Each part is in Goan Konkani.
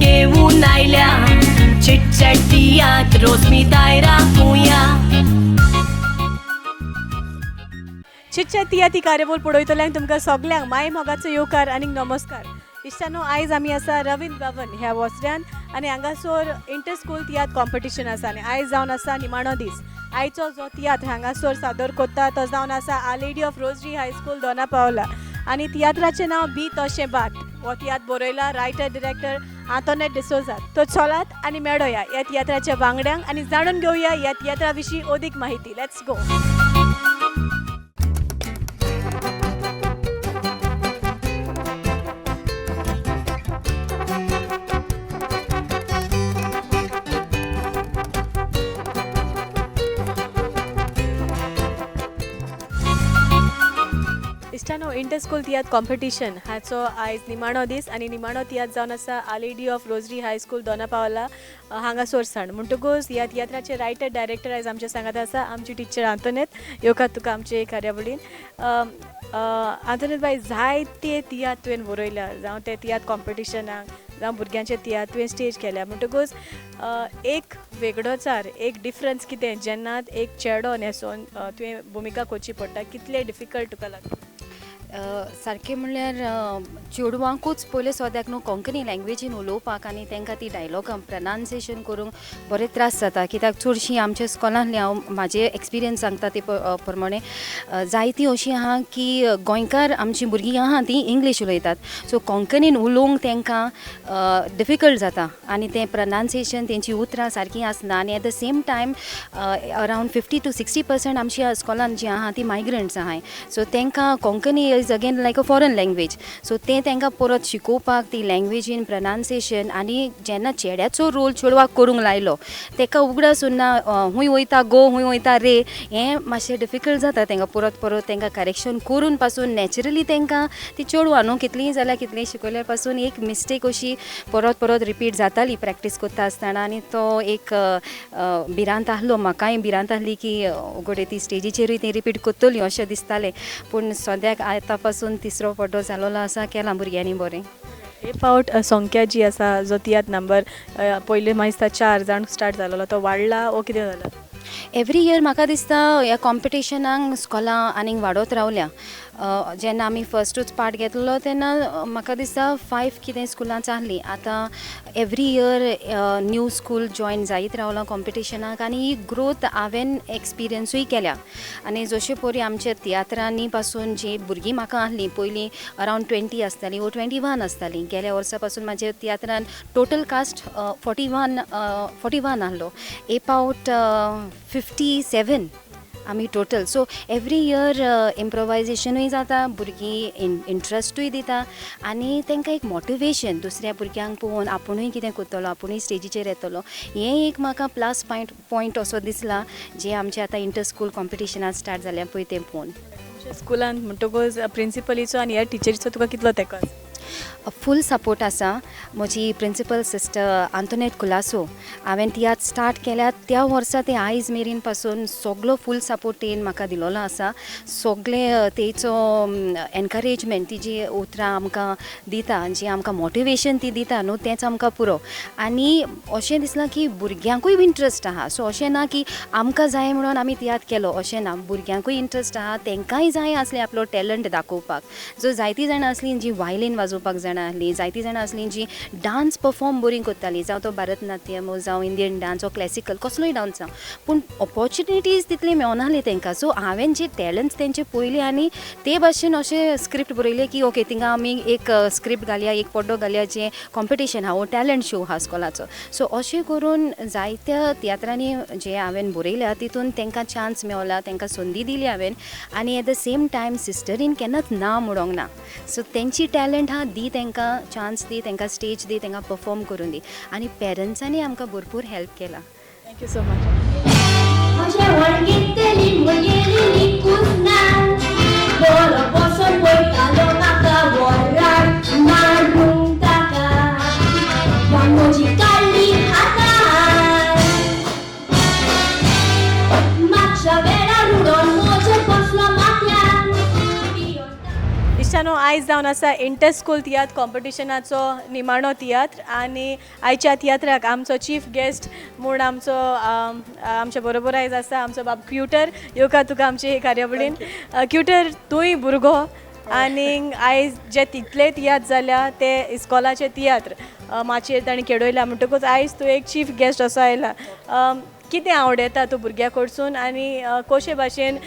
घेऊन आयल्या चिटचॅट तियात्र रोजमी दायरा चिटचॅट तिया ती कार्यावळ पळयतल्यांक तुमकां सगल्यांक माय मोगाचो येवकार आनी नमस्कार. इश्टानो, आयज आमी आसा रवींद्र भवन ह्या वॉसऱ्यान आनी हांगासर इंटर स्कूल तियात्र कॉम्पिटिशन आसा आनी आयज जावन आसा निमाणो दीस. आयचो जो तियात्र हांगासर सादर करता तो जावन आसा Our Lady of Rosary High School Dona Paula आनी तियात्राचें नांव बी तशें भात. हो तियात्र बरयला रायटर डिरेक्टर आंतोनेट डिसोजा. तो चलात आनी मेळोया ह्या तियात्राच्या वांगड्यांक आनी जाणून घेवया ह्या तियात्रा विशीं अदीक माहिती. Let's go. इश्टानो, इंटर स्कूल तियात्र कॉम्पिटिशन हाचो आयज निमाणो दीस आनी निमाणो तियात्र जावन आसा Our Lady of Rosary High School Dona Paula हांगासर सावन. म्हणटकूच ह्या तियात्राचे रायटर डायरेक्टर आयज आमच्या सांगात आसा आमची टिचर आंतोनेत. येवकार तुका आमचे कार्यावळीन. आंतोनेत बाय, जायते तियात्र तुवें बरयल्या, जावं ते तियात्र कॉम्पिटिशनाक जावं भुरग्यांचे तियात्र तुवें स्टेज केल्या. म्हणटकूच एक वेगळोचार एक डिफरन्स कितें जेन्ना एक चेडो न्हेसोन तुवें भुमिका करची पडटा, कितलें डिफिकल्ट तुका लागता? सारकें म्हणल्यार चेडवांकूच पयलें सद्याक न्हू कोंकणी लँग्वेजीन उलोवपाक आनी तांकां ती डायलॉगां प्रनावन्सिएशन करूंक बरें त्रास जाता. कित्याक चडशीं आमच्या स्कॉलांतली, हांव म्हाजे एक्सपिरियन्स सांगता ते प्रमाणे, जायतीं अशीं आहा की गोंयकार आमचीं भुरगीं आहा तीं इंग्लीश उलयतात. सो कोंकणीन उलोवंक तांकां डिफिकल्ट जाता आनी तें प्रनावन्सिएशन तेंची उतरां सारकीं आसना. आनी at the same time around 50 to 60% आमच्या स्कॉलान जीं आहा तीं मायग्रंट्स आहाय. सो तांकां Konkani is again like a foreign language. So तें तांकां परत शिकोवपाक ती लँग्वेजीन प्रनावन्सिएशन. आनी जेन्ना चेड्याचो रोल चेडवाक करूंक लायलो, ताका उगडास उरना हूंय वयता गो, हूंय वयता रे, हें मातशें डिफिकल्ट जाता तांकां. परत परत तांकां करेक्शन करून पासून नॅचरली तांकां ती चेडवां न्हू, कितलींय जाल्यार कितलींय शिकयल्यार पासून एक मिस्टेक अशी परत परत रिपीट जाताली प्रॅक्टीस करता आसतना. आनी तो एक भिरांत आहलो, म्हाकाय भिरांत आहली की घडये ती स्टेजीचेरूय ती रिपीट करतली अशें दिसतालें. पूण सद्याक आतां पासून तिसरो पड्डो जालोलो आसा, केलां भुरग्यांनी बरें. हे फावट संख्या जी आसा, जो तियात्र नंबर पयले म्हाका दिसता चार जाण स्टार्ट जालोलो, तो वाडला वो कितें जाला? एवरी इयर म्हाका दिसता ह्या कॉम्पिटिशनाक स्कॉलां आनीक वाडत रावल्या. जेन्ना आमी फर्स्टूच पार्ट घेतलो तेन्ना म्हाका दिसता फायव कितें स्कुलां आहलीं. आतां every year new school join जायत रावलां कॉम्पिटिशनाक आनी ही ग्रोथ हांवें एक्सपिरियन्सूय केल्या. आनी जशे परी आमच्या तियात्रांनी पासून जी भुरगीं म्हाका आहलीं, पयलीं अरावंड 20 आसतालीं वो 21 आसतालीं. गेल्या वर्सा पासून म्हाज्या तियात्रान टोटल कास्ट 41 आहलो, ए पावट 57 आमी टोटल. सो एवरी इयर इम्प्रोवायजेशनूय जाता, भुरगीं इंट्रस्टूय दिता आनी तांकां एक मोटिवेशन, दुसऱ्या भुरग्यांक पळोवन आपुणूय कितें करतलो, आपुणूय स्टेजीचेर येतलो, हें एक म्हाका प्लस पॉयंट असो दिसला जे आमचे आतां इंटर स्कूल कॉम्पिटिशनां स्टार्ट जाल्या पळय तें पळोवन. तुमच्या स्कुलान म्हणटकूच प्रिंसिपलीचो आनी ह्या टिचरीचो तुका कितलो तेंको आसा? फूल सपोर्ट आसा. म्हजी प्रिंसिपल सिस्टर आंतोनेत कुलासो, हांवें तियात्र स्टार्ट केल्या त्या वर्सा ते आयज मेरेन पासून सगलो फूल सपोर्ट तेणें म्हाका दिलोलो आसा. सगळे तेचो एनकरेजमेंट, ती जी उतरां आमकां दिता, जी आमकां मोटिवेशन ती दिता न्हू, तेंच आमकां पुरो. आनी अशें दिसलां की भुरग्यांकूय इंट्रस्ट आहा. सो अशें ना की आमकां जाय म्हणून आमी तियात्र केलो, अशें ना. भुरग्यांकूय इंट्रस्ट आहा, तांकांय जाय आसलें आपलो टॅलंट दाखोवपाक. सो जायतीं जाणां आसलीं जीं वायलीन वाजोवपाक जाणां आसलीं, जायतीं जाणां आसलीं जीं डांस परफॉर्म बरीं करतालीं, जावं तो भरतनाट्यम जावं इंडियन डांस वो क्लॅसिकल, कसलोय डांस जावं, पूण ऑपॉर्चुनिटीज तितली मेळनासली तांकां. सो हांवें जे टॅलंट्स तेंचे पळयले आनी ते भाशेन अशें स्क्रिप्ट बरयलें की ओके, थिंगा आमी एक स्क्रिप्ट घालया, एक पड्डो घालया, जें कॉम्पिटिशन आहा वो टॅलंट शो आहा स्कॉलाचो. सो अशें करून जायत्या तियात्रांनी जे हांवें बरयल्या तितून तांकां चान्स मेवला, तांकां संदी दिली हांवें. आनी एट the same time सिस्टरीन केन्नाच ना म्हणोंक ना. सो तेंची टॅलंट आहा, दी तांकां चान्स, दी तांकां स्टेज, दी तांकां परफॉर्म करून दी. आनी पेरंट्सांनी आमकां भरपूर हेल्प केला. Thank you so much. म्हजे वळखीतली म्हगेली कुजना बरो बसोन पळयतालो म्हाका वरान मारूंक ताका म्हजी काडली हातान मातशा वेळार उडोन म्हजे बसलो माथ्यान. इश्टानो, इश्टांनो, आयज जावन आसा इंटर स्कूल तियात्र कॉम्पिटिशनाचो निमाणो तियात्र आनी आयच्या तियात्राक आमचो चीफ गेस्ट म्हूण आमचो आमच्या बरोबर आयज आसा आमचो बाब क्युटर. येवकार तुका आमचे हे कार्यावळीन. क्युटर, तूंय भुरगो आनी आयज जे तितले तियात्र जाल्या ते इस्कॉलाचे तियात्र माचयेर ताणें खेळयला, म्हणटकूच आयज तूं एक चीफ गेस्ट असो आयला. कितें आवडटा तूं भुरग्या कडसून आनी कशे भाशेन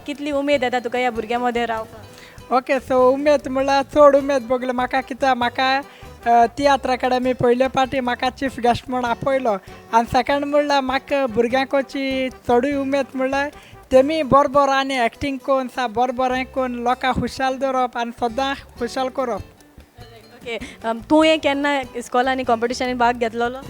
कितली उमेद येता तुका ह्या भुरग्यां मदें रावपाक? ओके, सो उमेद म्हणल्यार चड उमेद भोगली म्हाका, कित्याक म्हाका तियात्र अकाडमी पयले पाटी म्हाका चीफ गेस्ट म्हूण आपयलो आनी सेकंड म्हणल्यार म्हाका भुरग्यांकोची चडूय उमेद म्हणल्यार तेमी बरो बरो आनी एक्टींग करून सा बरें बरें करून लोकांक खुशाल दवरप आनी सदां खुशाल करप. ओके, तुवें केन्ना इस्कॉलांनी कॉम्पिटिशनांनी भाग घेतलेलो?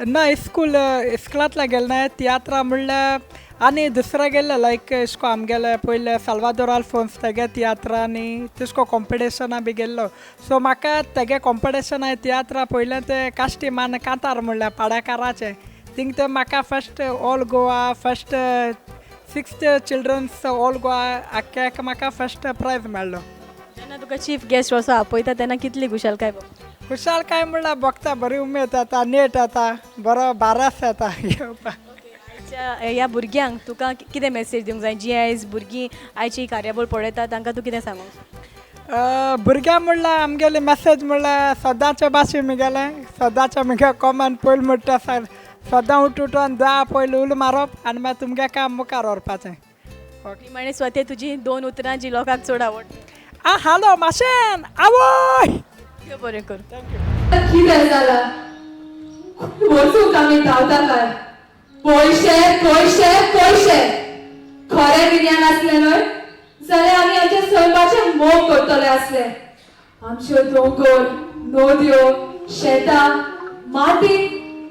ना, इस्कुलांतल्या गेले ना. तियात्रा म्हणल्यार आनी दुसरे गेल्ले, लायक एशको आमगेले पयले साल्वादोर आल्फोन्स तेगे तियात्रा आनी तेशको कॉम्पिटिशना बी गेल्लो. सो म्हाका तेगे कॉम्पिटिशना तियात्रा पयलें ते काश्टी मान कांतार म्हणल्यार पाड्याकाराचें, थिंग ते म्हाका first all Goa, first sixth children's all Goa आख्ख्याक म्हाका फस्ट प्रायज मेळ्ळो. जेन्ना तुका चीफ गेस्ट असो आपयता तेन्ना कितली खुशालकाय भोगता? खुशालकाय म्हणल्यार भोगता, बरी उमेद येता, नेट येता, बरो भारास येता घेवपाक. आयच्या ह्या भुरग्यांक तुका कितें मॅसेज दिवंक जाय? जी आयज भुरगीं आयची कार्यावळ पळयता तांकां तूं कितें सांगूंक? भुरग्यां म्हणल्यार आमगेली मॅसेज म्हणल्यार सदांचे भाशेन मुगेलें सदांचें मुगे कॉमन पयलीं म्हणटा, सदां उठ उठून 10 पयलीं उलो मारप आनी मागीर तुमगे काम मुखार व्हरपाचें. ओके, निमाणें स्वते तुजी दोन उतरां जी लोकांक चड आवडटा. आ हालो माशेन आवय. देव बरें करूं. Thank you. कितें जालां? वचूंक आमी धांवता काय? पयशे, पयशे, पयशे. खरें गिन्यान आसलें न्हय जाल्यार आमी आमच्या सैमाचेर मोग करतले आसले. आमच्यो दोंगर, नदयो, शेतां, माती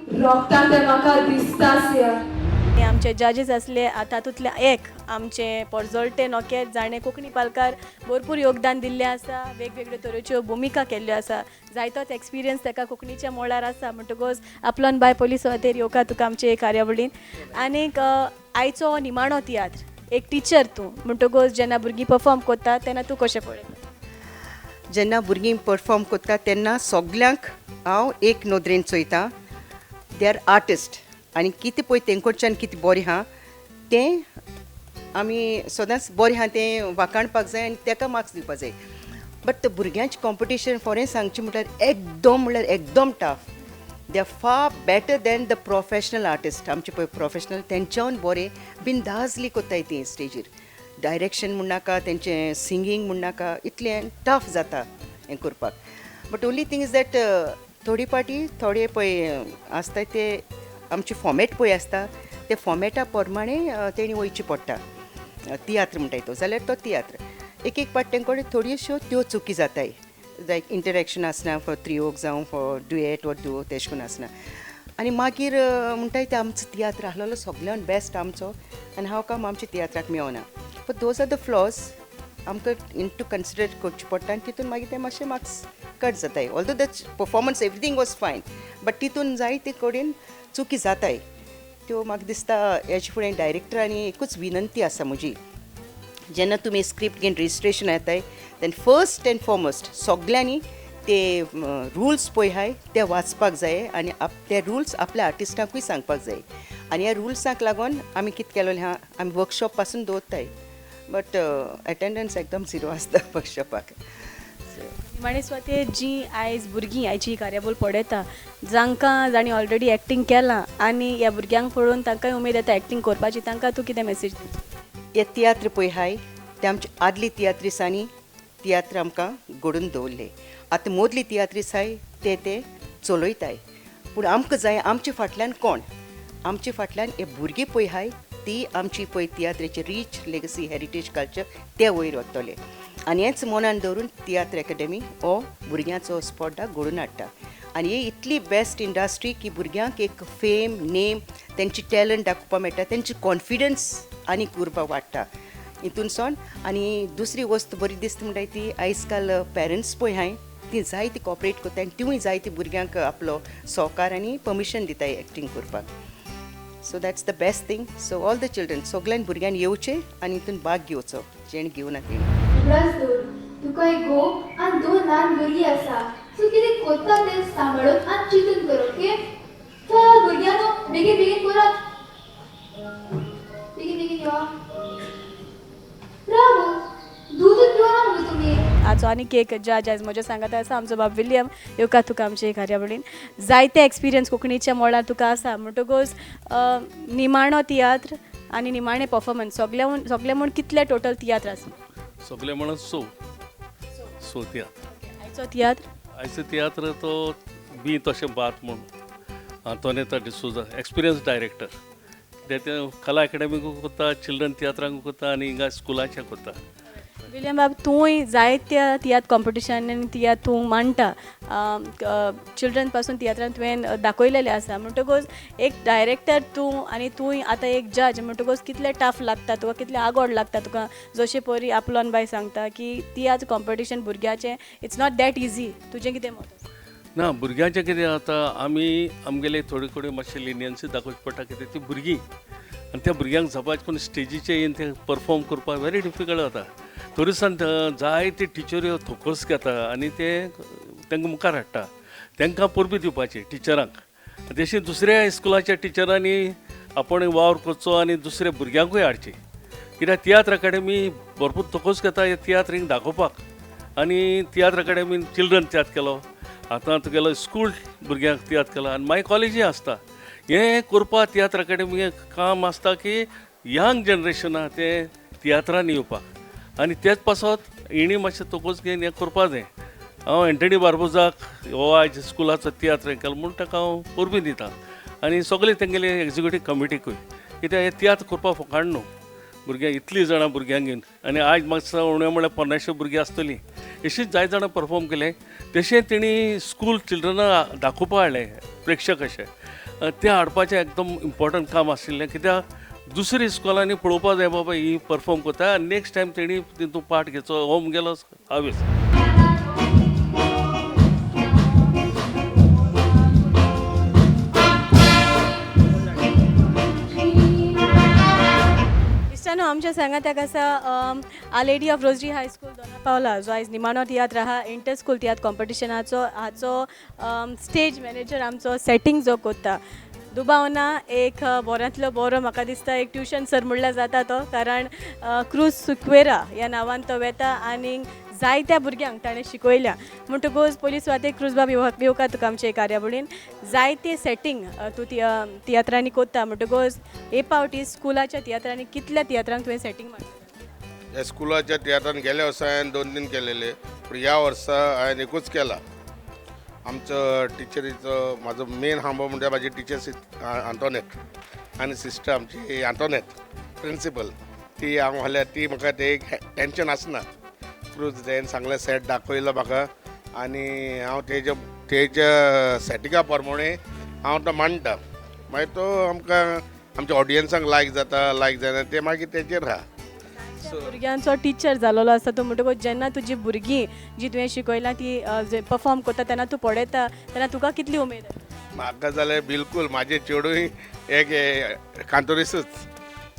रोगता तें म्हाका दिसताच या. आनी आमचे जजीस आसले तातूंतले एक आमचे पोरजोल्टे नोकेर, जाणें कोंकणी पालकार भरपूर योगदान दिल्लें आसा, वेगवेगळ्यो तरेच्यो भुमिका केल्ल्यो आसा, जायतोच एक्सपिरियन्स ताका कोंकणीच्या मळार आसा, म्हणटकूच आपलोन बाय पयली सुवातेर येवकार तुका आमचे कार्यावळीन. आनीक आयचो हो निमाणो तियात्र, एक टिचर तूं म्हणटकूच जेन्ना भुरगीं परफॉर्म करता तेन्ना तूं कशें पळयता? जेन्ना भुरगीं परफॉर्म करता तेन्ना सगल्यांक हांव एक नदरेन चोयता. They are artist आनी कितें पळय तेंकडच्यान कितें बरें आहा तें आमी सदांच बरें आहा तें वाखाणपाक जाय आनी तेका मार्क्स दिवपाक जाय. बट भुरग्यांचें कॉम्पिटिशन फोरें सांगचें म्हटल्यार एकदम म्हळ्यार एकदम tough. They are far better than the professional artist. आमचे पळय प्रोफेशनल तेंच्यावन बरें बिंदासली कोत्ताय ती स्टेजीर. डायरेक्शन म्हणनाका, तेंचें सिंगींग म्हणनाका, इतलें टफ जाता हें करपाक. But only thing is that थोडी पाटी थोडे पळय आसता ते आमचे फॉर्मेट पळय आसता ते फॉर्मेटा प्रमाणे तेणी वयचें पडटा. तियात्र म्हणटाय तो जाल्यार तो तियात्र एक एक पाट तेंकडे थोड्योश्यो त्यो चुकी जाताय, लायक इंटरेक्शन आसना फॉर त्रियोक जावं फॉर डुएट ऑर डुओ तेश कोन्न आसना. आनी मागीर म्हणटाय ते आमचो तियात्र आहलोलो सगळ्यान बेस्ट आमचो आनी हांव काम आमच्या तियात्राक मेवना. But those are the flaws आमकां इन टू कन्सिडर करचें पडटा आनी तितून मागीर ते मातशे मार्क्स कट जाताय. Although the performance everything was fine, but तितून जायते कडेन चुकी जाताय त्यो म्हाका दिसता. हेचे फुडें डायरेक्टर आनी एकूच विनंती आसा म्हजी, जेन्ना तुमी स्क्रिप्ट घेवन रजिस्ट्रेशन येताय then first and foremost सगल्यांनी ते रुल्स पळय आहाय ते वाचपाक जाय आनी ते रुल्स आपल्या आर्टिस्टांकूय सांगपाक जाय. आनी ह्या रुल्सांक लागून आमी कितें केलेलें आहा, आमी वर्कशॉप पासून दवरताय, बट एटेंडन्स एकदम झिरो आसता वर्कशॉपाक. निमाणे स्वाते, जी आयज भुरगीं आयची कार्यावळ पळयता, जांकां जांणी ऑलरेडी एक्टींग केलां आनी ह्या भुरग्यांक पळोवन तांकांय उमेद येता एक्टींग करपाची, तांकां तूं कितें मॅसेज दिता? हे तियात्र पळय आहाय ते आमचे आदली तियात्रिसांनी तियात्र आमकां घडोवन दवरले. आतां मोदली तियात्रीस आहाय ते ते चलयताय, पूण आमकां जाय आमचे फाटल्यान कोण, आमचे फाटल्यान हे भुरगीं पळय आहाय ती आमची पळय तियात्रेची रीच लेगसी हेरिटेज कल्चर ते वयर वतले. आनी हेंच मनान दवरून तियात्र एकाडेमी हो भुरग्यांचो स्पर्धा घडोवन हाडटा. आनी ही इतली बेस्ट इंडस्ट्री की भुरग्यांक एक फेम नेम तेंची टॅलंट दाखोवपाक मेळटा, तेंची कॉन्फिडन्स आनी उरपाक वाडटा हितूनसून. आनी दुसरी वस्त बरी दिसता म्हणटाय ती आयज काल पेरंट्स पळय आहाय ती जायती कॉपरेट करता आनी तिवूय जायती भुरग्यांक आपलो सहकार आनी परमिशन दिताय एक्टींग करपाक. So that's the best thing. So all the children सगळ्यान भुरग्यांनी येवचें आनी हितून भाग घेवचो जेणे घेवना तेणी. उगडास दवर, तुका एक घोव आनी दोन ल्हान भुरगीं आसा. सो कितें कोत्ता तें सांबाळून आनी चिंतून कर, ओके? चल भुरग्यांनो, बेगीन बेगीन करात, बेगीन बेगीन यो. राव, दूदूच पिवना मुगो तुमी. आजो आनी एक जज आयज म्हज्या सांगाता आसा, आमचो बाब विलियम. येवकार तुका आमचे कार्यावळीन. जायते एक्सपिरियन्स कोंकणीच्या मळार तुका आसा, म्हणटकूच निमाणो तियात्र आनी निमाणे पर्फॉर्मन्स, सगळे सगळे म्हूण कितले टोटल तियात्र आसा? सगळे म्हणून स स तियात्र. आयचो तियात्र? आयचो तियात्र तो बी तशें बात म्हूण, आंतोनेता डिसोजा, एक्सपिरियन्स डायरेक्टर. कित्याक तें कला एकाडेमीकूय करता, चिल्ड्रन तियात्रांकूय करता आनी हिंगा स्कुलाचें करता. विलियम बाब, तूंय जायत्या तियात्र कॉम्पिटिशनांनी तियात्र तूं मांडटा, चिल्ड्रन पासून तियात्रान तुवें दाखयलेलें आसा. म्हणटकूच एक डायरेक्टर तूं आनी तूंय आतां एक जज, म्हणटकूच कितलें टफ लागता तुका, कितलें आगोड लागता तुका? जशें परी आपोलोन बाय सांगता की तियात्र कॉम्पिटिशन भुरग्याचें it's not that easy, तुजें कितें मत आसा? ना, भुरग्यांचें कितें जाता, आमी आमगेले थोडी थोडी मातशें लिनियन्सी दाखोवची पडटा. कितें ती भुरगीं आनी त्या भुरग्यांक झपाज करून स्टेजीचेर येवन ते परफॉर्म करपाक व्हेरी डिफिकल्ट जाता. तरी आसतना जायते टिचऱ्यो थोकोस घेता आनी ते तांकां मुखार हाडटा. तांकां परबी दिवपाची टिचरांक. तशें दुसऱ्या स्कुलाच्या टिचरांनी आपूण वावर करचो आनी दुसऱ्या भुरग्यांकूय हाडची, कित्याक तियात्र अकाडेमी भरपूर थोकोस घेता हे तियात्र हिंग दाखोवपाक. आनी तियात्र अकाडेमीन चिल्ड्रन तियात्र केलो, आतां तुगेलो स्कूल भुरग्यांक तियात्र केलो आनी मागीर कॉलेजीय आसता. हें करपाक तियात्र अकाडेमी काम आसता की यंग जनरेशन आहा तें तियात्रान येवपाक, आनी तेच पासत हेणी मातशें तोकोस घेवन हें करपा जाय. हांव एंटनी बार्बोजाक हो आयज स्कुलाचो तियात्र हें केलो म्हूण ताका हांव परबी दिता आनी सगळे तेंगेले एग्जिक्युटीव कमिटीकूय, कित्याक हे तियात्र करपाक फोकाण न्हू. भुरग्यांक इतलीं जाणां भुरग्यांक घेवन, आनी आयज म्हाका उणें म्हळ्यार 50 भुरगीं आसतलीं, अशीच जायते जाणां परफॉर्म केलें. तशें तेणी स्कूल चिल्ड्रनां दाखोवपा हाडलें प्रेक्षक अशें, तें हाडपाचें एकदम इम्पोर्टंट काम आशिल्लें, कित्याक दुसरी स्कुलांनी पळोवपा जाय बाबा ही परफॉर्म करता आनी नेक्स्ट टायम तेणी तितून पार्ट घेवचो, हो मुगेलो हावेस. इश्टानो, आमच्या सांगाताक आसा Our Lady of Rosary High School Dona Paula, जो आयज निमाणो तियात्र आहा इंटर स्कूल तियात्र कॉम्पिटिशनाचो, हाचो स्टेज मॅनेजर, आमचो सेटींग जो कोत्ता, दुबाव ना एक बऱ्यांतलो बरो म्हाका दिसता एक ट्युशन सर म्हणल्यार जाता तो, कारण क्रूज सुक्वेरा ह्या नांवान तो वेता आनी जायत्या भुरग्यांक ताणें शिकयल्या. म्हणटकूच पयली सुवातेक क्रूज बाब, येवकार तुका आमचे कार्यावळीन. जायते सेटींग तूं तियात्रांनी कोत्ता, म्हणटकूच हे पावटी स्कुलाच्या तियात्रांनी कितल्या तियात्रांक तुवें सेटींग मारता? ह्या स्कुलाच्या तियात्रान गेल्या वर्सा हांवें 2-3 केलेले, पूण ह्या वर्सा हांवें एकूच केला. आमचो टिचरीचो म्हाजो मेन हांबो म्हणजे म्हाजी टिचर आंतोनेत आनी सिस्टर आमची आंतोनेत प्रिंसिपल, ती हांव आहल्यार ती म्हाका ते एक टेंशन आसना. क्रूज तेणें सांगलें सेट दाखयलो म्हाका आनी हांव तेज्या तेज्या सेटिंगा प्रमाणे हांव तो मांडटा. मागीर तो आमकां आमच्या ऑडियन्सांक लायक जाता, लायक जायना तें मागीर तेजेर आहा. भुरग्यांचो टिचर जालोलो आसा तूं, म्हणटकूच जेन्ना तुजी भुरगीं जी तुवें शिकयलां ती परफॉर्म करता तेन्ना तूं पळयता तेन्ना तुका कितली उमेद येता? म्हाका जाल्यार बिलकूल म्हाजें चेडूंय एक कांतोरीसूच,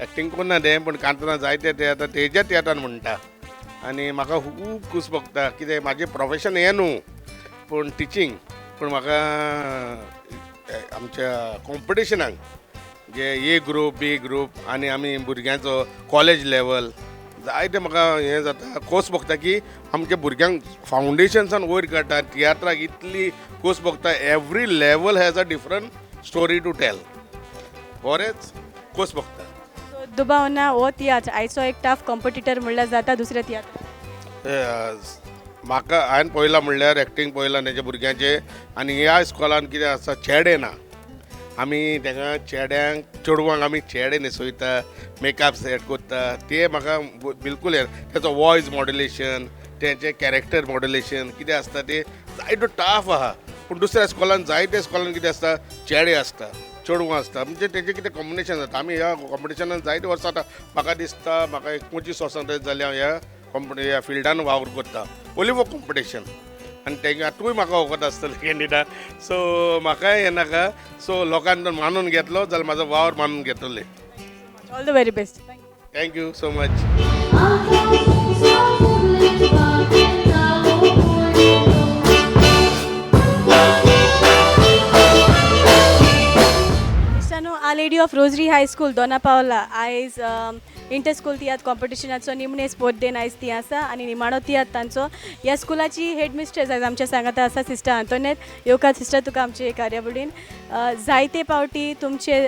एक्टींग करना तें, पूण कांतोरां जायते ते आतां तेज्या तियात्रान म्हणटा आनी म्हाका खूब खूश भोगता. कितें म्हाजें प्रोफेशन हें न्हू पूण टिचींग, पूण म्हाका आमच्या कॉम्पिटिशनाक जे ए ग्रूप बी ग्रूप आनी आमी भुरग्यांचो कॉलेज लेवल जायते म्हाका हें जाता, खोस भोगता की आमच्या भुरग्यांक फावंडेशनसान वयर काडटा. तियात्राक इतली खोस भोगता, every level has a different story to tell, बरेंच खोस भोगता. सो दुबाव ना हो तियात्र आयचो एक टफ कॉम्पिटिटर म्हणल्यार जाता दुसऱ्या तियात्र. म्हाका हांवें पळयलां म्हणल्यार एक्टींग पळयलां तेच्या भुरग्यांचें. आनी ह्या इस्कॉलान कितें आसा, चेडे ना, आमी तांकां चेड्यांक चेडवांक आमी चेडे न्हेसयता, मेकअप सेट करता, ते म्हाका बिलकूल हें तेचो वॉयस मॉड्युलेशन, तेंचें कॅरेक्टर मॉड्युलेशन कितें आसता तें जायतो टफ आहा. पूण दुसऱ्या इस्कॉलान जायते इस्कॉलान कितें आसता, चेडे आसता, चेडवां आसता, म्हणजे तेजें कितें कॉम्बिनेशन जाता. आमी ह्या कॉम्पिटिशनान जायते वर्सां आतां म्हाका दिसता म्हाका एक 25 वर्सां तरी जालीं हांव ह्या ह्या फिल्डान वावर करता, ओन्ली फॉर कॉम्पिटिशन. आनी तेंकां तूंय म्हाका वखद आसतलें कॅन्डिडा, सो म्हाकाय हें नाका, सो लोकांनी जर मानून घेतलो जाल्यार म्हाजो वावर मानून घेतले. All the very best. Thank you so much. Thank you. Lady of Rosary High School Dona Paula आयज इंटर स्कूल तियात्र कॉम्पिटिशनाचो निमणे स्पोर्ट डेन आयज ती आसा आनी निमाणो तियात्र तांचो. ह्या स्कुलाची हेड मिस्ट्रेस आयज आमच्या सांगाता आसा, सिस्टर आंतोनेत. येवकार सिस्टर तुका आमचे कार्यावळीन. जायते पावटी तुमचे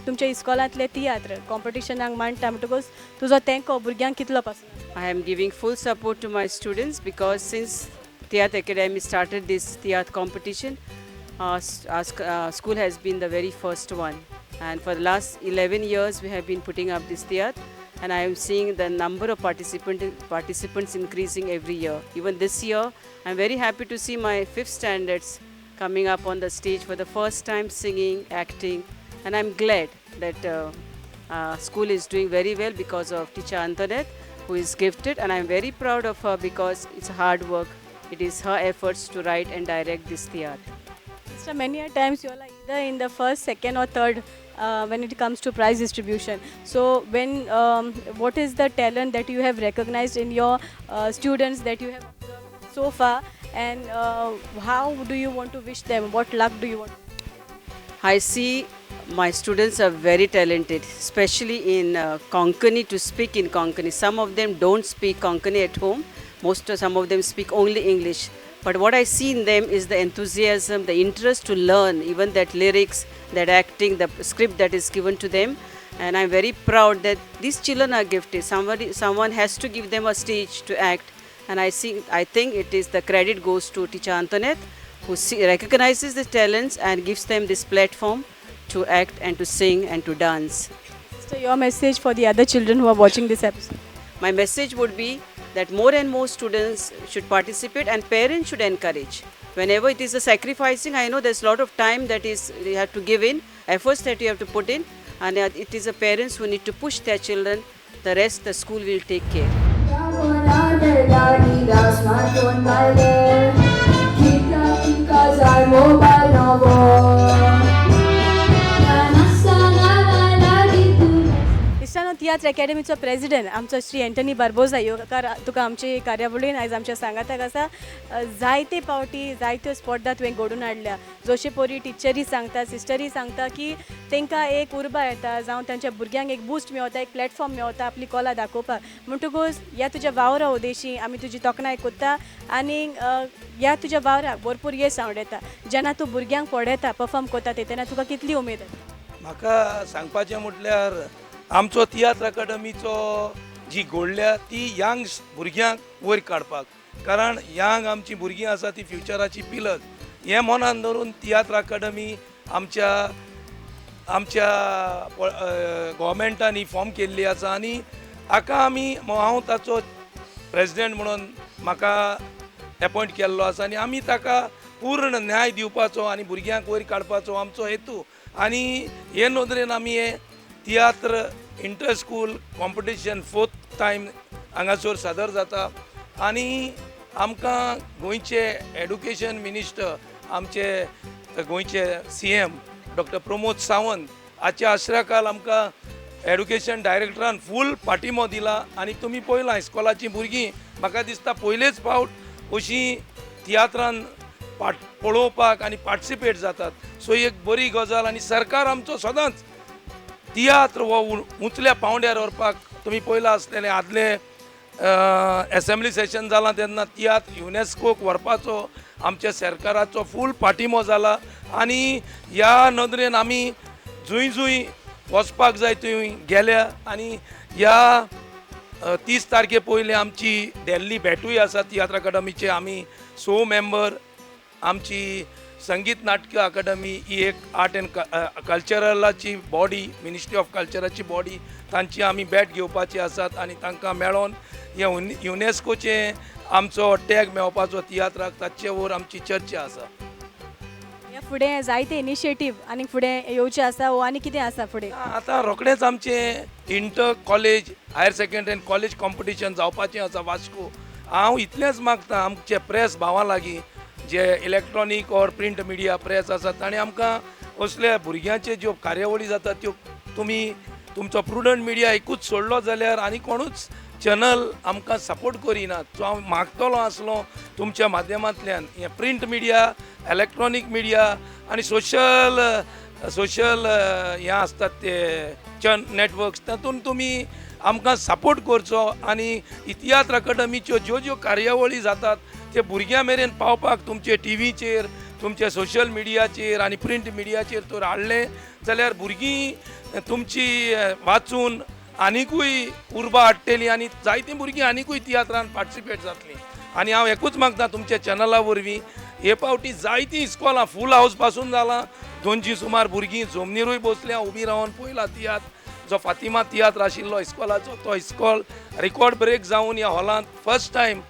तुमच्या इस्कॉलांतले तियात्र कॉम्पिटिशनाक मांडटा, म्हणटकूच तुजो तेंको भुरग्यांक कितलो पासून? I am giving full support to my students because since Tiatr Academy started this Tiatr competition, our school has been the very first one. And for the last 11 years, we have been putting up this Tiatr, and I am seeing the number of participants increasing every year. Even this year, I am very happy to see my fifth standards coming up on the stage for the first time, singing, acting, and I'm glad that school is doing very well because of teacher Antoinette, who is gifted, and I'm very proud of her because it's hard work. It is her efforts to write and direct this theatre. Sister, many a times you are either in the first, second or third when it comes to prize distribution. So what is the talent that you have recognized in your students that you have observed so far, and how do you want to wish them? What luck do you want? I see my students are very talented, especially in Konkani, to speak in Konkani. Some of them don't speak Konkani at home. Some of them speak only English. But what I see in them is the enthusiasm, the interest to learn, even that lyrics, that acting, the script that is given to them. And I'm very proud that these children are gifted. Someone has to give them a stage to act. And I think it is the credit goes to teacher Antoinette, who recognizes the talents and gives them this platform to act and to sing and to dance. So your message for the other children who are watching this episode? My message would be that more and more students should participate and parents should encourage. Whenever it is a sacrificing, I know there's a lot of time that is you have to give in, efforts that you have to put in, and it is the parents who need to push their children. The rest the school will take care. इश्टानो, तियात्र अकॅडमीचो प्रेसिडेंट आमचो श्री एंटनी बार्बोजा. येवकार तुका आमचे कार्यावळीन. आयज आमच्या सांगाताक आसा. जायते पावटी जायत्यो स्पर्धा तुवें घडोवन हाडल्या. जोशे पोरी टिचरी सांगता, सिस्टरी सांगता की तांकां एक उर्बा येता, जावं तांच्या भुरग्यांक एक बूस्ट मेवता, एक प्लॅटफॉर्म मेवता आपली कला दाखोवपाक. म्हणटकूच ह्या तुज्या वावरा उदेशी आमी तुजी तोखणाय कोत्ता आनी ह्या तुज्या वावराक भरपूर येस आवडटा. जेन्ना तूं भुरग्यांक पळयता परफॉर्म करता ते तेन्ना तुका कितली उमेद येता? म्हाका सांगपाचें म्हटल्यार आमचो तियात्र अकादमीचो जी घडल्या ती यंग भुरग्यांक वयर काडपाक, कारण यंग आमची भुरगीं आसा ती फ्युचराची पिलर्स. हें मनान धरून तियात्र अकादमी आमच्या आमच्या गोवमेंटान ही फॉर्म केल्ली आसा आनी हाका आमी, हांव ताचो प्रेजिडेंट म्हणून म्हाका एपॉयंट केल्लो आसा आनी आमी ताका पूर्ण न्याय दिवपाचो आनी भुरग्यांक वयर काडपाचो आमचो हेतू. आनी हे नदरेन आमी हे तियात्र inter school competition fourth time हांगासर सादर जाता आनी आमकां गोंयचे एडुकेशन मिनिस्टर, आमचे गोंयचे CM doctor Pramod Sawant हाच्या आश्रयाखाल आमकां एडुकेशन डायरेक्टरान फूल पाठिंबो दिला. आनी तुमी पळयलां इस्कॉलाचीं भुरगीं म्हाका दिसता पयलेच फावट अशीं तियात्रान पळोवपाक आनी पार्टिसिपेट जातात. सो एक बरी गजाल आनी सरकार आमचो सदांच तियात्र हो उंचल्या पावंड्यार व्हरपाक, तुमी पळयलां आसतलें आदलें एसेंब्ली सेशन जालां तेन्ना तियात्र युनेस्कोक व्हरपाचो आमच्या सरकाराचो फूल पाठिंबो जाला आनी ह्या नदरेन आमी जंय जंय वचपाक जाय थंय गेल्या. आनी ह्या 30 तारखे पयलीं आमची दिल्ली भेटूय आसा तियात्र अकादमीचे. आमी 6 मेंबर, आमची संगीत नाटक अकादमी ही एक आर्ट एंड कल्चरलाची बॉडी, मिनिस्ट्री ऑफ कल्चराची बॉडी, तांची आमी भेट घेवपाची आसात आनी तांकां मेळोन हे युनेस्कोचें आमचो टॅग मेळपाचो तियात्राक ताचे वयर आमची चर्चा आसा. ह्या फुडें जायते इनिशिएटीव आनी फुडें येवचें आसा वो आनी कितें आसा फुडें? आतां रोखडेंच आमचें inter college, higher secondary आनी कॉलेज कॉम्पिटिशन जावपाचें आसा वास्को. हांव इतलेंच मागता आमचे प्रेस भावां लागीं, जे electronic or print media press आसा ताणें आमकां असल्या भुरग्यांचे ज्यो कार्यावळी जाता त्यो तुमी तुमचो प्रुडंट मिडिया एकूच सोडलो जाल्यार आनी कोणूच चॅनल आमकां सपोर्ट करिनात. सो हांव मागतलो आसलो तुमच्या माध्यमांतल्यान हें प्रिंट मिडिया, इलेक्ट्रॉनीक मिडिया आनी सोशल सोशल हें आसतात ते नेटवर्क्स तातूंत तुमी आमकां सपोर्ट करचो आनी तियात्र अकादमीच्यो ज्यो ज्यो कार्यावळी जातात ते भुरग्यां मेरेन पावपाक तुमचे टीव्हीचेर, तुमच्या सोशल मिडियाचेर आनी प्रिंट मिडियाचेर तर हाडलें जाल्यार भुरगीं तुमची वाचून आनिकूय उर्बा हाडटली आनी जायतीं भुरगीं आनिकूय तियात्रान पार्टिसिपेट जातलीं. आनी हांव एकूच मागता तुमच्या चॅनला वरवीं, हे फावटी जायतीं इस्कॉलां फूल हावस पासून जालां, 200 सुमार भुरगीं जमनीरूय बसल्या उबीं रावन पयला तियात्र जो फातिमा तियात्र आशिल्लो इस्कॉलाचो, तो इस्कॉल रिकॉर्ड ब्रेक जावन ह्या हॉलांत फर्स्ट टायम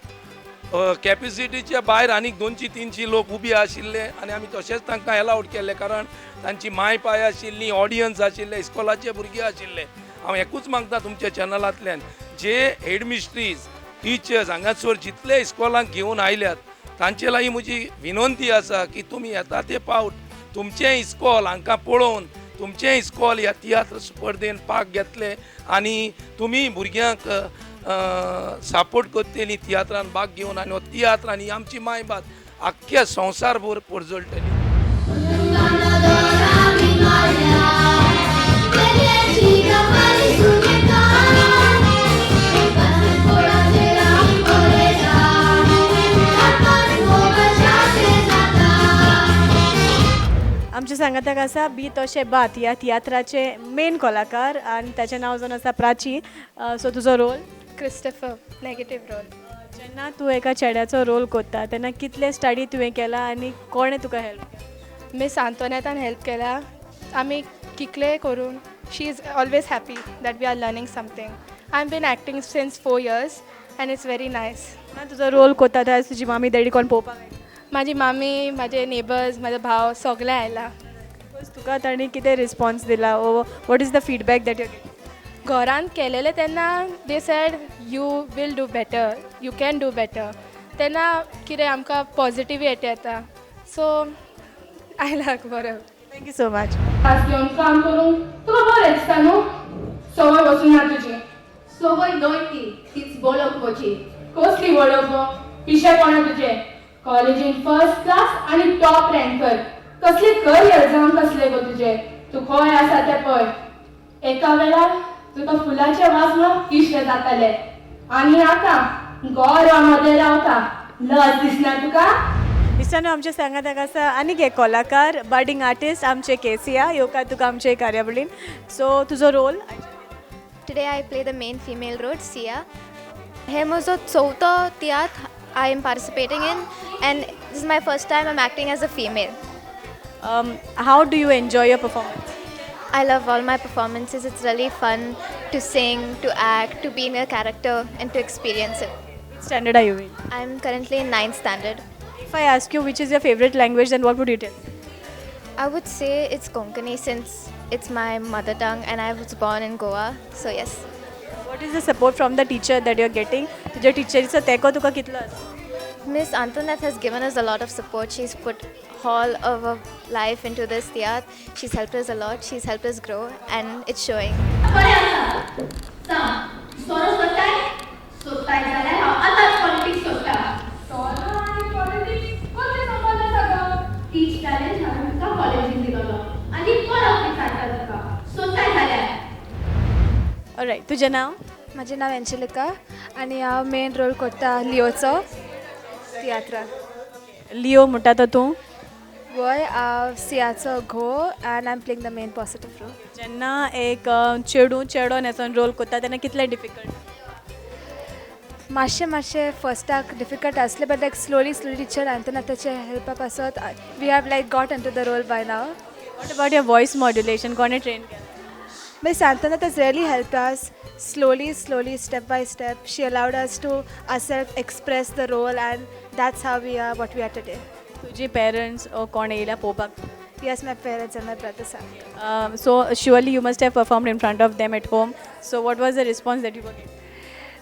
कॅपेसिटीच्या भायर आनीक 200-300 लोक उबी आशिल्ले आनी आमी तशेंच तांकां एलावड केल्ले, कारण तांची माय पाय आशिल्ली, ऑडियन्स आशिल्ले, इस्कॉलाचे भुरगे आशिल्ले. हांव एकूच मागता तुमच्या चॅनलांतल्यान जे हेडमिस्ट्रीज, टिचर्स हांगासर जितले इस्कॉलांक घेवन आयल्यात तांचे लागीं म्हजी विनंती आसा की तुमी येता ते पावट तुमचें इस्कॉल हांकां पळोवन तुमचें इस्कॉल ह्या तियात्र स्पर्धेन भाग घेतले आनी तुमी भुरग्यांक सपोर्ट करतली तियात्रान भाग घेवन आनी हो तियात्र आनी आमची मायभास आख्ख्या संवसारभर परजळटली. आमच्या सांगाताक आसा बी तशें बात ह्या तियात्राचे मेन कलाकार आनी ताचें नांव जावन आसा प्राची. सो तुजो रोल? Christopher, negative role. जेन्ना तूं एका चेड्याचो रोल करता तेन्ना कितले स्टडी तुवें केला आनी कोणें तुका हेल्प केला? मिस आंतोनेतान हेल्प केला, आमी कितलें करून. She is always happy that we are learning something. I am been acting since 4 years and it's very nice. तुजो रोल करता तेन्ना तुजी मामी डॅडी कोण पळोवपाक आयला? म्हाजी मामी, म्हाजे नेबर्स, म्हाजो भाव सगळे आयला. तुका तांणी कितें रिस्पॉन्स दिला? What is the feedback that you get? घरान केलेले तेन्ना they said you will do better, you can do better. तेन्ना कितें आमकां पॉजिटिविटी येता. सो आयला बरें. Thank you so much. तास घेवन काम करूंक तुका बरें दिसता न्हू? संवय वचून ना तुजी. संवय न्हय ती, तीच वळख म्हजी. कसली वळख गो? पिशेपणां तुजें. कॉलेजीन फर्स्ट क्लास आनी टॉप रँकर. कसले करियर जावन कसले गो तुजें? तूं खंय आसा तें पळय. एका वेळार तुका फुलाचे वास म्हणून पिशे जाताले आनी आतां गोरवां मदें रावता. लज दिसना तुका? इश्टानो, आमच्या सांगाताक आसा आनीक एक कलाकार, बडिंग आर्टिस्ट आमचे केसिया. येवकार तुका आमचे कार्यावळीन. सो तुजो role? Today I play the main female role, Siya. हे म्हजो चवथो तियात्र I am participating in, and this is my first time I'm acting as a female. How do you enjoy your performance? I love all my performances. It's really fun to sing, to act, to be in a character and to experience it. Which standard are you in? I'm currently in 9th standard. If I ask you which is your favorite language, then what would you tell? I would say it's Konkani since it's my mother tongue and I was born in Goa, so yes. What is the support from the teacher that you are getting? तुझ्या टीचरीचो तेंको तुका कितलो आसा? Miss Antoinette has given us a lot of support. She's put all of her life into this theatre. She's helped us a lot. She's helped us grow and it's showing. बरें आसा, सांग, सोरो सोडटाय? सोडटाय जाल्यार हांव आतांच पॉलिटिक्स सोडटा. सोरो आनी पॉलिटिक्स कसले संबंद आसा गो? तीच टॅलेंट हांवें तुका कॉलेजीन दिलोलो आनी परत विचारता तुका, सोडटाय जाल्यार. ऑलरायट, तुजें नांव? म्हजें नांव एंजेलिका आनी हांव मेन रोल करता लिओचो तियात्रान. लिओ म्हणटा तो तूं? वय, हांव सियाचो घोव and I am playing the main positive role. जेन्ना एक चेडूं चेडो न्हेसोन रोल करता तेन्ना कितलें डिफिकल्ट? मातशें मातशें फर्स्टाक डिफिकल्ट आसलें, but like slowly slowly teacher आंतोनाताचे हेल्पा पासत we have like got into the role by now. What about your voice modulation? कोणें ट्रेन केलां? Miss Antoinette has really helped us slowly, slowly, step by step. She allowed us to ourselves express the role, and that's how we are what we are today. तुजी पेरंट्स कोण येयल्या पळोवपाक? Yes, my parents and my brothers are. So surely you must have performed in front of them at home. So what was the response that you were getting?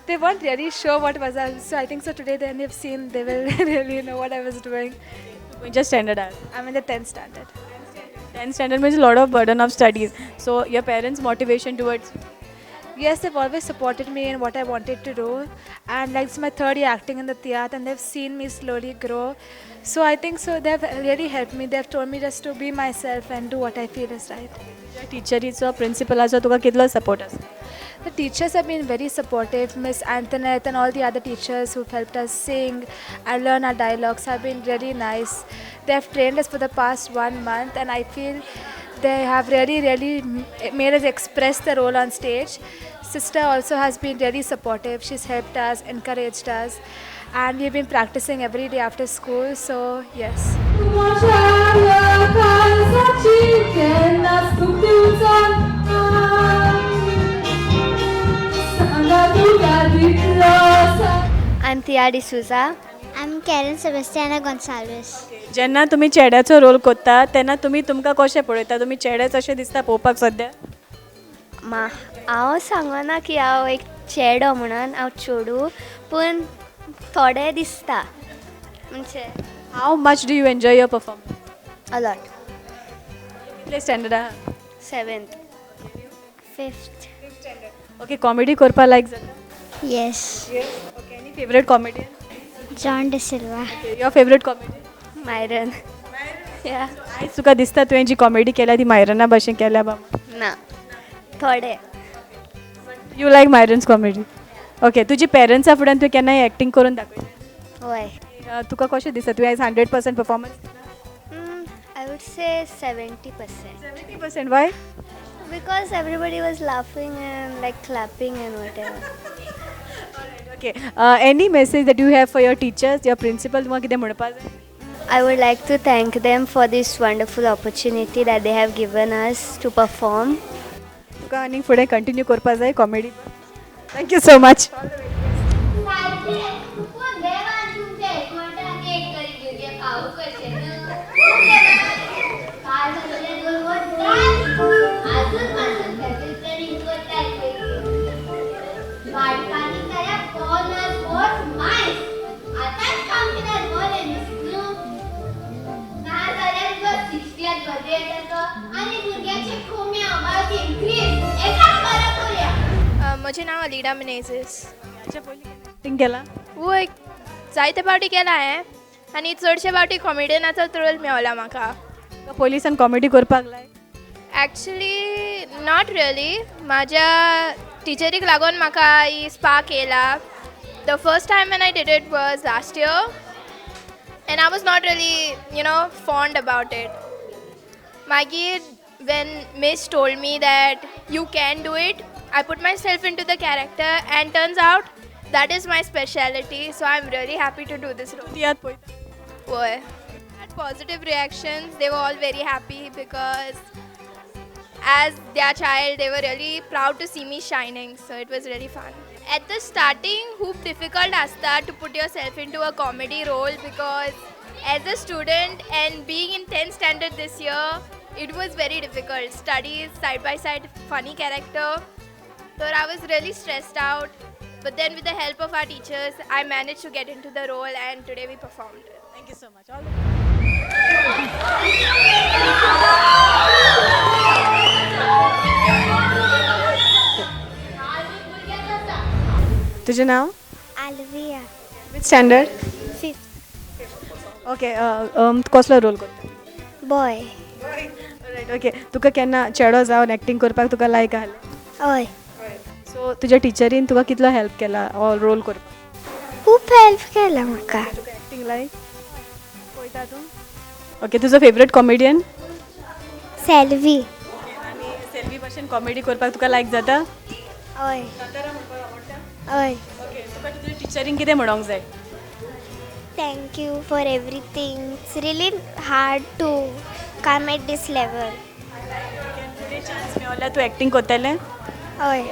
They weren't really sure what was I. So I think so today they have seen, they will really know what I was doing. Which standard are? I'm in the 10th standard. 10th standard means a lot of burden of studies. So your parents' motivation towards? Yes, they've always supported me in what I wanted to do, and like it's my third year acting in the theatre, and they've seen me slowly grow. So I think so they've really helped me. They've told me just to be myself and do what I feel is right. तुज्या टिचरीचो प्रिंसिपलाचो तुका कितलो सपोर्ट आसा? The teachers have been very supportive. Miss Antoinette and all the other teachers who've helped us sing and learn our dialogues have been really nice. They have trained us for the past 1 month, and I feel they have really, really made us express the role on stage. Sister also has been really supportive. She's helped us, encouraged us, and we've been practicing every day after school, so yes. I'm Tia D'Souza. I'm Karen Sebastiana Gonsalves. जेन्ना तुमी चेड्याचो रोल करता तेन्ना तुमी तुमकां कशें पळयता? तुमी चेडेच अशें दिसता पळोवपाक सद्या? हांव सांगना की हांव एक चेडो म्हणून, हांव चेडूं, पूण थोडे दिसता म्हणजे. How much do you enjoy your performance? A lot. कितले स्टँडर्ड आहा? 7th. 5th. Okay, comedy करपा लायक जाता? Yes. Okay, any favourite comedian? John D'Silva. Your favourite comedian? Myron. Yeah. आयज तुका दिसता तुवें जी कॉमेडी केल्या ती मायरना भशेन केल्या बाबा? ना, थोडे. You like Myron's comedy? Okay, तुजी पेरंट्सा फुड्यान तुवें केन्नाय एक्टींग करून दाखयली? हय. तुका कशें दिसता तुवें आयज 100% performance? I would say 70%. 70%, why? Because everybody was laughing and like clapping and whatever. Okay, any message that you have for your teachers, your principal, तुमकां कितें म्हणपा जाय? I would like to thank them for this wonderful opportunity that they have given us to perform. तुका आनीक फुडें कंटिन्यू करपा जाय comedy? Thank you so much. म्हजें नांव अलिडा मिनेझीस. एक्टींग केला? वय, जायते फावटी केला हांवें आनी चडशे फावटी कॉमेडियनाचोच रोल मेवला म्हाका. पयलींसान कॉमेडी करपाक लायक? Actually not really. म्हाज्या टिचरीक लागून म्हाका ही स्पार्क येयला. The first time when I did it was last year and I was not really you know fond about it. मागीर when miss told me that you can do it, I put myself into the character and turns out that is my speciality, so I'm really happy to do this role. Boy. Had positive reactions. They were all very happy because as their child, they were really proud to see me shining, so it was really fun. At the starting, hoop difficult asta to put yourself into a comedy role because as a student and being in 10th standard this year, it was very difficult. Studies, side by side, funny character. So I was really stressed out, but then with the help of our teachers, I managed to get into the role and today we performed. Thank you so much. All the तुझे नाव? Alvia. Which standard? 5th. Okay, कसलो रोल करता? Boy. Right, okay. तुका केन्ना चेडो जावन एक्टींग करपाक तुका लायक आहलें? हय. सो तुज्या टिचरीन तुका कितलो हेल्प केला हो रोल करपाक? खूब हेल्प केला म्हाका. तुका एक्टींग लायक पळयता तूं? ओके, तुजो फेवरेट कॉमेडियन? सेल्वी. आनी सेल्वी भशेन कॉमेडी करपाक तुका लायक जाता? हय. हय. ओके, तुका तुज्या टिचरीन कितें म्हणोंक जाय? Thank you for everything. It's really hard to come at this level. फुडें चान्स मेवल्यार तूं एक्टींग करतलें? हय.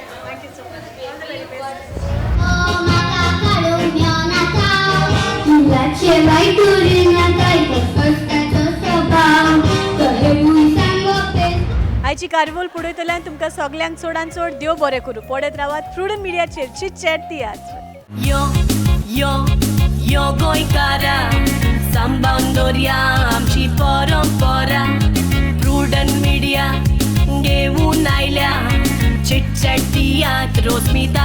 आयची कार्यावळ पळयतल्यान तुमकां सगल्यांक चडान चड देव बरें करूं. पळयत रावात प्रुडंट मिडियाचेर चीट चॅट तियात्र. यो यो यो गोंयकारा, सांबाळून दवरया आमची परंपरा. प्रुडंट मिडिया घेवन आयल्या चिटचॅट तियात्र. अस्मिताय.